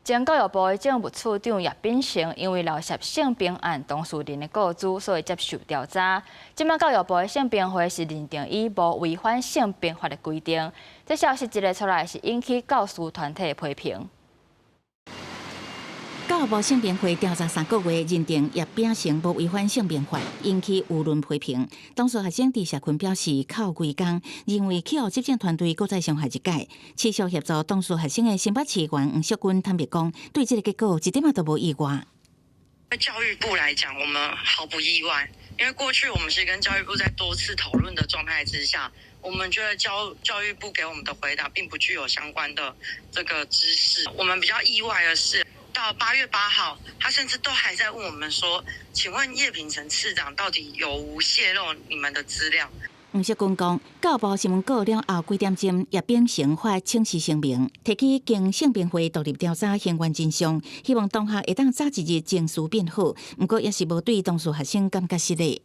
前教育部的政務次長葉秉成因為漏洩性平案當事人的個資，所以接受調查。這擺教育部的性平會是認定伊無違反性平法的規定。這消息一个出來，是引起教師團體的批評。教育部性平會調查3個月，認定葉秉成無違反性平法，引起輿論批評。當事學生佇社群表示，哭規工，認為去予執政團隊閣再傷害一擺。持續協助當事學生的新北市議員黃淑君坦白講，對這個結果一點仔都無意外。教育部來講，我們毫不意外，因為過去我們是跟教育部在多次討論的狀態之下，我們覺得教育部給我們的回答並不具有相關的這個知識。我們比較意外的是，到8月8號，他甚至都還在問我們說：“請問葉秉成次長到底有無洩露你們的資料？” 黃淑君講，教育部新聞稿了後幾點鐘，葉秉成發請辭聲明，提起經性平會獨立調查還原真相，希望同學會當早一日情緒變好。毋過也是無對當事學生感覺失禮。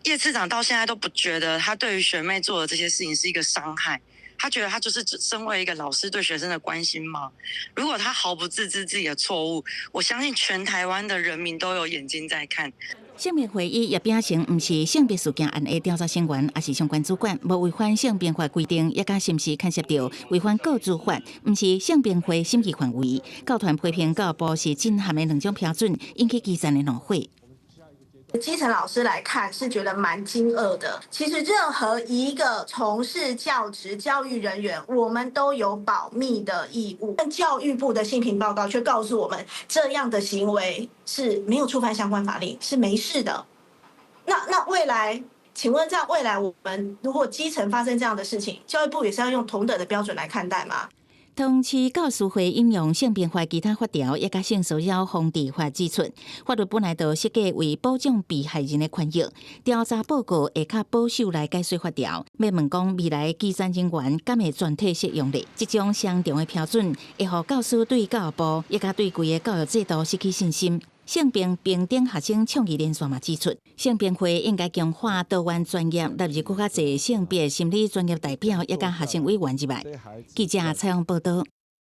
葉次長到現在都不覺得他對於學妹做的這些事情是一個傷害。他覺得他就是身為一個老師對學生的關心嗎？如果他毫不自知自己的錯誤，我相信全台灣的人民都有眼睛在看。性平會以葉秉成毋是性別事件案的調查成員，抑是相關主管，無違反性平法規定，抑佮是毋是牽涉著違反個資法，毋是性平會審議範圍。教團批評教育部是震撼的兩種標準，引起基層的怒火。基層老師來看是覺得蠻驚愕的。其實任何一個從事教職教育人員，我們都有保密的義務。但教育部的性平報告卻告訴我們，這樣的行為是沒有觸犯相關法令，是沒事的。那未來，請問在未來，我們如果基層發生這樣的事情，教育部也是要用同等的標準來看待嗎？同時，教師會引用性平法其他法條，抑佮性騷擾防治法指出，法律本來就設計為保障被害人的權益。調查報告會較保守來解說法條，欲問講未來基層人員敢會全體適用咧？這種雙重的標準，會予教師對教育部，抑佮對規个教育制度失去信心。性平平等學生倡議連線嘛指出，性平會應該強化多元專業，納入閣較濟性別心理專業代表，抑佮學生委員入來。記者採訪報導。